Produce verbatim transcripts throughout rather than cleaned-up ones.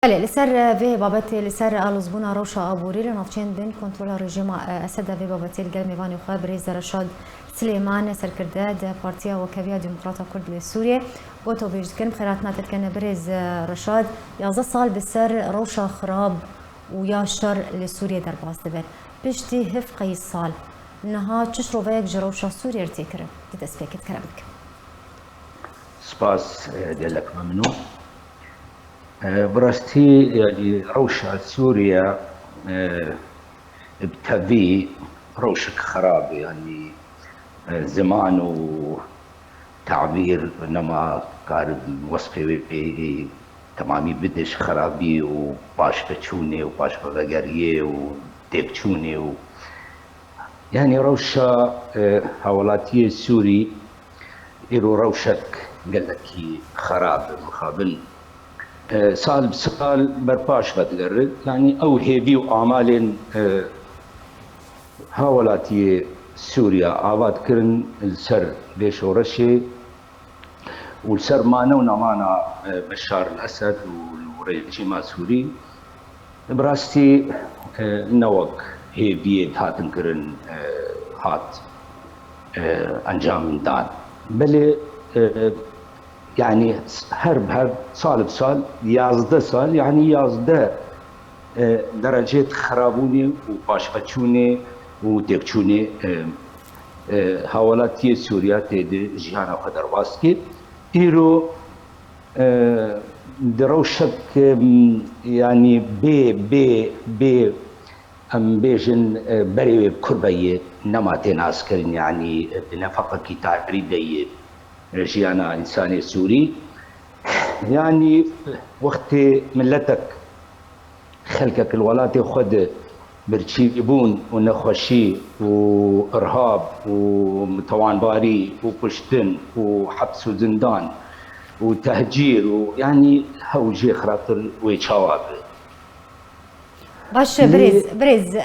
Belê, li ser, e, vê babetê, li ser alozbûna rewşa aborî li navçeyên bin kontrola rejîma, e, Esed de vê babetê li gel mêvanê xwe birêz Reşad Silêman, serkirde di Partiya Wekeviya Demokrata Kurd li Sûriyê, got û bêj dikin, bi xêr hatina te dikene birêz, e, Reşad. Yazdeh sal bi ser rewşa xirab û ya şer li Sûriyê derbas dibin. Piştî hevqeyî sal, niha çi şiroveyek ji rewşa Sûriyê re tê kirin? Di destpêkê kerem bikin. Spas, e, gelek memnûn. E, bi rastî, yanî rewşa Sûriye, e, bi tevî rewşek xirab e, yanî, e, ziman û tabîr nema karin wesfê wê bê, temamî bide ji xirabî û paşveçûnê û paşvevegeriyê û têkçûnê û, yanî rewşa, e, hawelatiyê Sûrî îro rewşek gelekî xerab e, mixabin. E, sal bi sal berpaş vedigere. Yanî ew hêvî û amalên, e, hawelatiyê Sûriya ava dikirin li ser vê şoreşê û li ser mane û nemana, e, Beşar el-Esed û rejîma Sûrî, bi rastî, e, ne wek hêviyê dihatin kirin, e, hat, e, encam dan. Belê, e, yanî her bi her, sal bi sal, yazdeh sal, yanî yazdeh, e, derecê xirabûnê û paşveçûnê û têkçûnê, e, e, hawelatiyê Sûriya tê di jiyana xwe derbas kir. Îro, e, di rewşek, e, yanî bê, bê, bê, em bêjin, e, berê wê bi kur ve yê nema tê naskirin, yanî, e, bi nefeqekî tarî de yê, e, jiyana însanê Sûrî. Yanî wextê miletek, xelkek li welatê xwe de birçîbûn û nexweşî û irhab û mitewanbarî û kuştin û heps û zindan û tehcîr û, yanî, hew jê xirabtir wê çawa be? Baş e, Lê birêz, birêz, e,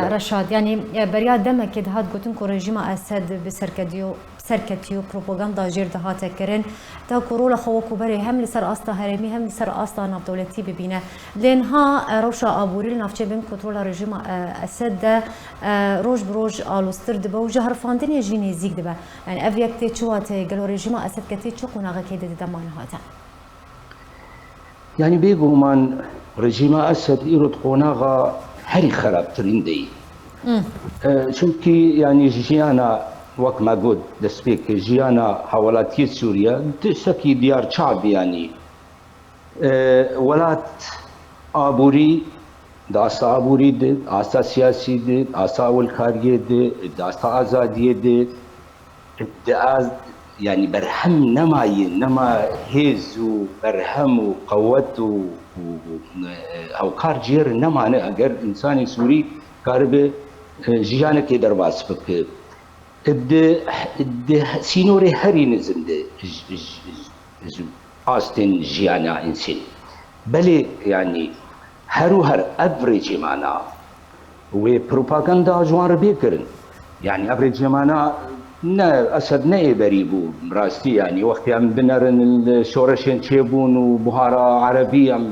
Be- Reşad, yanî, e, beriya demekê dihat gotin ku rejîma Esed bi serkediyo-, serketî û propaganda jêr dihate kirin, da ku rola xwe wekû berê hem li ser asta herêmî hem li ser asta navdewletî bibîne. Lê niha, e, rewşa aborî li navçeyên bin kontrola rejîma, e, Esed de, e, roj bi roj aloztir dibe û ji herifandinê jî nêzîk dibe. Yanî ev yek tê çi wateyê? Gelo rejîma Esed ketê çi qonaxekê de di dema niha de? Yanî bêguman rejîma Esed îro di qonaxa herî xerabtirîn de yî. Hmm. E, çimkî, yanî, jiyana, wek me got destpêkê, jiyana hawelatiyê Sûriye tiştekî diyar çav, yanî, e, welat aborî, di asta aborî de, di asta siyasî de, di asta ewilkariyê de, di asta azadiyê de, Di az-, yanî berhem nema yê, nema hêz û berhem û qewet û, û, û, e, hewkar ciyê re nemane, eger însanê Sûrî karibe, e, jiyanekê derbas bike. Di, di sînorê herî nizim de ji, ji, ji, ji astên jiyana însanî. Belê, yanî her û her ev rejîmana wê propaganda ji wan re bê kirin. Yanî ev rejîmana ne Esed ne ê berî bû, rastî, yanî wextê em binerin li şoreşên çêbûn û buhara erebî em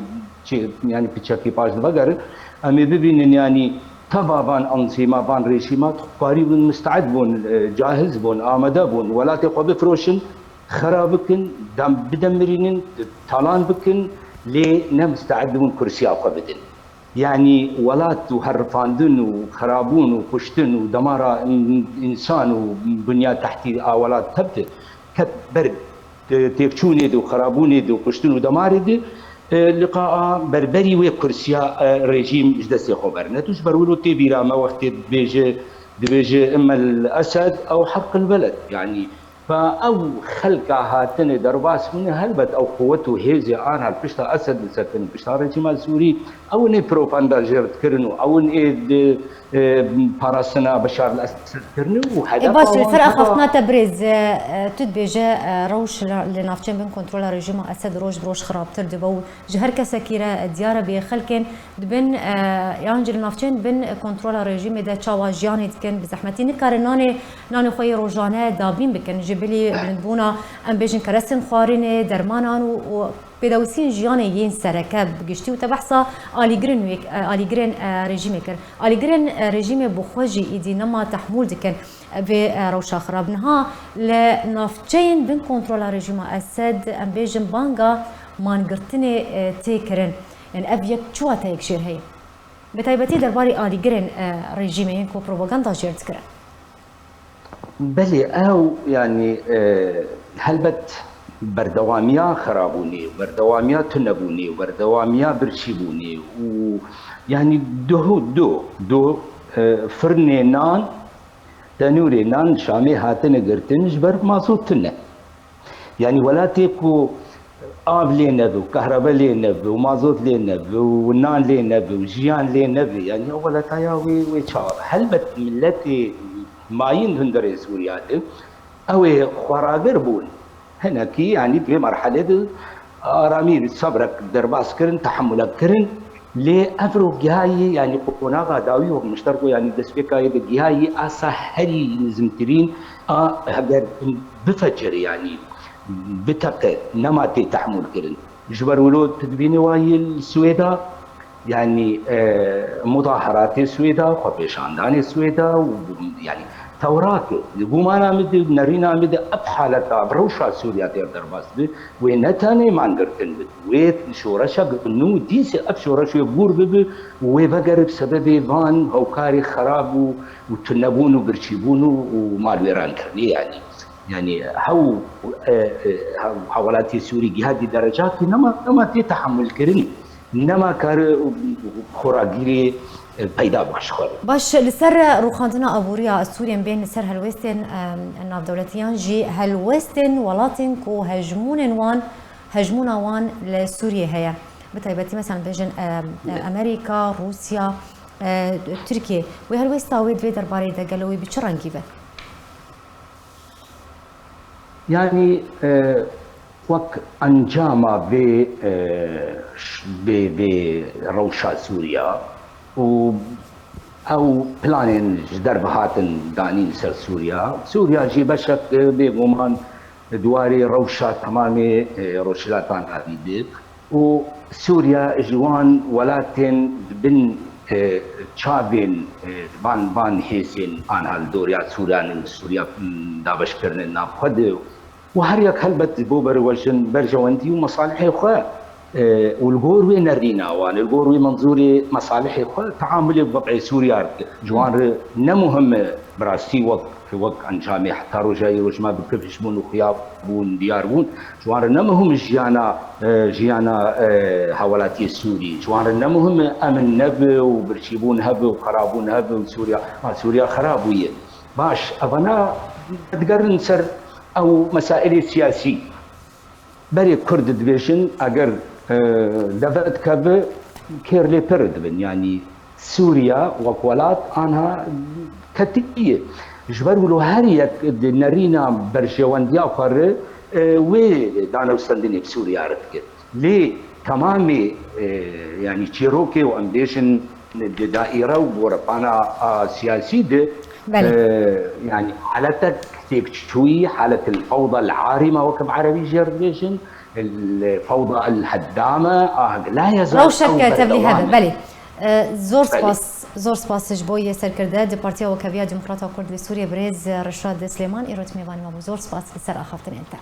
çê, yanî piçekî paş divegerin, em ê bibînin, yanî teva van enzîma, van rejîma xwekarî bûn, misteed bûn, e, cahiz bûn, amade bûn, welatê xwe bifiroşin, xera bikin, dem-, bidemirînin, talan bikin, lê ne misteed bûn kursiya xwe bidin. Yanî welat û herifandin û xerabûn û kuştin û demara in-, însan û bunya tehtî a welat kevt, ket ber, e, têkçûnê de û xerabûnê de û kuştin û demarê de, e, liqa a berberî wê kursiya, e, rejîm ji destê xwe berne. Tu ji ber wilo tê bîra me wextê dibêje, dibêje "Imme l-Esed ew heqq l-beled", yanî Fa ew xelka hatine derbas bûne, helbet ew quwet û hêzê an her pişta Esed disekin, pişta rejîma Sûrî, ew ê propaganda jê re dikirin û ew ê di, e, parastina Beşar el Esed kirin û E, hedef baş, li ser axaftina te birêz, e, e, tu dibêje, e, rewş li, li navçeyên bin kontrola rejîma Esed roj bi roj xirabtir dibe û ji her kesekî re diyar e, bê xelkên Di bin, e, yan jî li navçeyên bin kontrola rejîmê de çawa jiyanê dikin, bi zehmetî nikarin nanê, nanê xwe yê rojane dabîn bikin. Ji bilî bilindbûna, em bêjin, kerestên xwarinê, dermanan û, û Pêdawîstiyên jiyanê yên sereke bi giştî û te behsa alîgirên wê, e, alîgirên, e, rejîmê kir. Alîgirên, e, rejîmê bi xwe jî îdî nema tehmûl dikin vê, e, rewşa xirab. Niha li navçeyên bin kontrola rejîma Esed, em bêjin, banga mangirtinê, e, tê kirin. Yani ev yek çi wateyek jêr heye? Bi taybetî derbarê alîgirên, e, rejîmê yên ku propaganda jêr dikirin. Belê, ew, yanî, e, helbet berdewamiya xirabûnê û berdewamiya tunebûnê û berdewamiya birçîbûnê û, yanî, duh, duh, duh, e, firnê nan, tenûrê nan Şamê hatine girtin ji ber mazot tune. Yanî welatê ku av lê nebe û kahrebe lê nebe û mazot lê nebe û nan lê nebe û jiyan lê nebe, yanî ew welata ya wê, wê çawa be? Helbet miletê mayîn hundirê Sûriya de ew ê xweragir bûn. Hinekî, yanî di vê merhelê de aramî, sebrek derbas kirin, tehemulek kirin. Lê ev ro gihayî, yanî qonaxa dawî wek mişter ku, yanî destpêka yê de gihayî asa herî nizimtirîn a heger bifecere, yanî biteqe, nema tê tehmûl kirin. Ji ber wilo tu dibînî wayî li Swêda, yanî, e, mudaheratê Swêda, xwepêşandanê Swêda û, yanî, tewrake, di gumana min de, nerîna min de ev haleta, ev rewşa Sûriya tê derbas bi, wê ne tenê mangirtin bi, wê şoreşek nû dîse ev şoreş wê gûr bibi û wê vegere bi sebebê van hewkarê xerab û, û tunebûn û birçîbûn û, û malwêrankirinê, yanî. Yanî hew, e, e, hew, hewelatê Sûrî giha di derecakî nema, nema tê tehemulkirinî. Nema kare xweragirê, e, peyda bike ji xwe re. Baş, li ser rûxandina aboriya Sûriyên bên li ser helwestên, e, navdewletî yan jî helwestên welatên ku hejmûnên wan, hejmûna wan li Sûriyê heye. Bi taybetî, mesela, bêjin, e, e, Amerîka, Rûsya, e, Tirkiye. Wê helwesta wê di vê derbarê de gelo wê bi çi rengî be? Yanî, e, wek encama vê, e, ş-, vê, vê rewşa Sûriya û ew planên ji derve hatin danîn ser Sûriya. Sûriya jî beşek, e, bêguman di warê rewşa temamê, e, Rojhilata Navîn de. û Sûriya ji wan welatên di bin, e, çavên, e, van, van hêzên anha li doriya Sûriyan û Sûriya, m, dabeşkirine nav xwe de û her yek helbet ji bo berwejin, berjewendî û mesalihê xwe, e, û li gor wê nerîna wan, li gor wê menzûrê mesalihê xwe teamulê bi veqê Sûriya dike. Ji wan re ne muhim e, bi rastî wek, wek encamê heta roja îro ji me bi kifş bûn û xuya bûn, diyar bûn. Ji wan re ne muhim jiyana, e, jiyana, e, hewelatiyê Sûrî. Ji wan re ne muhim e emin nebe û birçîbûn hebe û xerabûn hebe û Sûriya, ha, Sûriya xera bûye. Baş, evana digerin ser ew mesailê siyasî. Berê Kurd dibêjin, eger, e, deve dikeve, kêr lê pir dibin. Yanî Sûriya wek welat anha ketiye. Ji ber wilo her yek di nerîna berjewendiya xwe re, e, wê danewstendinê bi Sûriya re dike. Lê temamê, e, yanî çîrokê û em bêjin di daîre û gorepana a siyasî de, Belê. e, yanî haletek têkçûyî, haletil fewda el arîma wek bi erebî jê re dibêjin, el fewda el heddame, a la yezal Rewşek ew tevlî berdewam hebe, e. Belê. E, zor Belê. spas, zor spas ji bo yê serkirde di Partiya Wekeviya Demokrata Kurd li Sûriyê birêz Reşad Silêman îro di mêvanê me bû. Zor spas li ser axaftinên te.